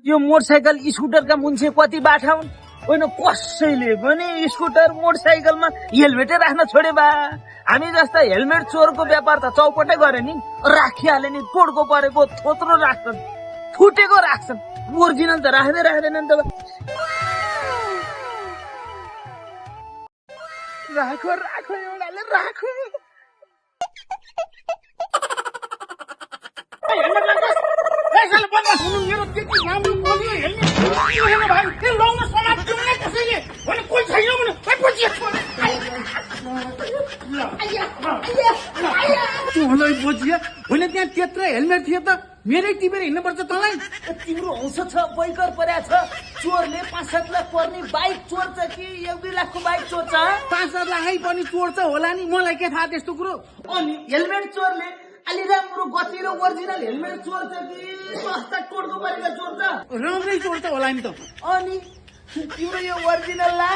यो मोटरसाइकल स्कुटरका मुन्छे कति बाठा हुन् होइन कसैले पनि स्कुटर मोटरसाइकलमा हेलमेटै राख्न छोडे बा हामी जस्ता हेलमेट चोरको व्यापार त चौपटै गरे नि राखिहाले नि तोडको परेको थोत्रो राख्छन् फुटेको राख्छन् ओरिजिनल त राख्दैनन् त राखो एउटाले राखो मेरो त्यति राम्रो बोल्यो हेल्मेट भाइ त्यो लाउन समाज जुम्ने कसैले भने कोही छैन भने बोझिया होइन त्यहाँ त्यत्रो हेलमेट थियो त मेरै टिपेर हिँड्नुपर्छ तँलाई तिम्रो औँस छ बैकर पर्या छ चोरले 5-7 लाख पर्ने बाइक चोर्छ कि 1-2 लाखको बाइक चोर्छ 5-7 लाखै पनि चोर्छ होला नि मलाई के थाहा त्यस्तो कुरो अनि हेलमेट चोरले अलि राम्रो गतिलो ओरिजिनल हेलमेट चोर्छ कि सस्ता टोडको परेको चोर्छ राम्रै चोर्छ होला नि त अनि तिम्रो यो ओरिजिनल ला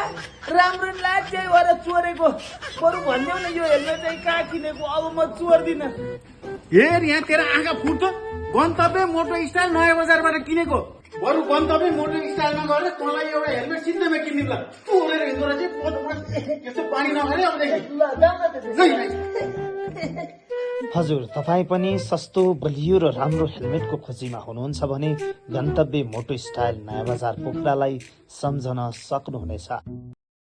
राम्रो ला त्यही भएर चोरेको बरु भनिदेऊ न यो हेलमेट चाहिँ कहाँ किनेको अब म चोर्दिन हेर यहाँ तेरो आँखा फुट्छ गन्तव्य मोटो स्टाइल नयाँ बजारबाट किनेको बरु गन्तव्य मोटो स्टाइलमा गएर तँलाई एउटा हेलमेट सिधैमा किनिदिउँला चोरेर हिँड्दो रहेछ यस्तो पानी नगरे अबदेखि हजुर तपाईँ पनि सस्तो बलियो र राम्रो हेलमेटको खोजीमा हुनुहुन्छ भने गन्तव्य मोटो स्टाइल नयाँ बजार पोखरालाई सम्झन सक्नुहुनेछ।